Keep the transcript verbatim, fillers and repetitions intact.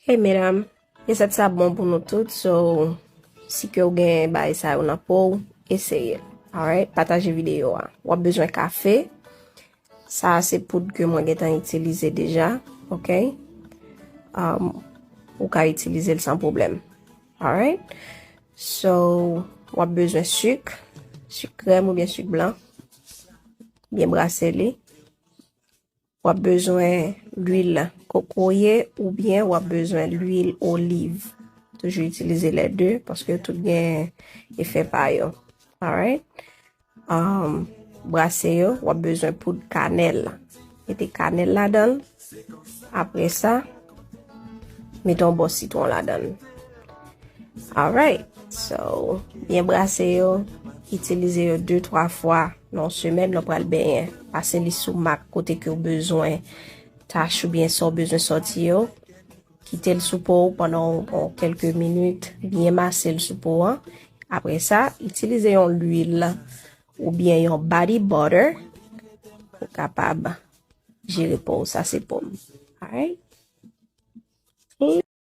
Hey medam, resèt sa bon pou nou tout, so si ke w gen bagay sa yo nan po w, eseye l. Alright, pataje videyo a. W ap bezwen kafe. Sa a se poud ke mwen gentan itilize deja, ok? Um, ou ka itilize l san pwoblèm. Alright? So, w ap bezwen sik, sik krèm oubyen sik blan. Byen brase li. W ap bezwen lwil kokoye oubyen w ap bezwen lwil oliv. Toujou itilize lè de paske yo tout gen efè pa yo. Alright? Um, brase yo, w ap bezwen poud kanèl. Mete kanèl ladan l. Apre sa, mete yon bò sitwon ladan l. Alright. So, byen brase yo, itilize yo de, twa fwa nan yon semèn, lè w pral benyen. Pase li sou mak kote ke w bezwen tach oubyen sa w bezwen sòti yo. Kite l sou po w pandan yon, yon kèlke minit, byen mase l sou po an. Apre sa, itilize yon lwil oubyen yon body butter pou w kapab jere po w. Sa se po m. Alright?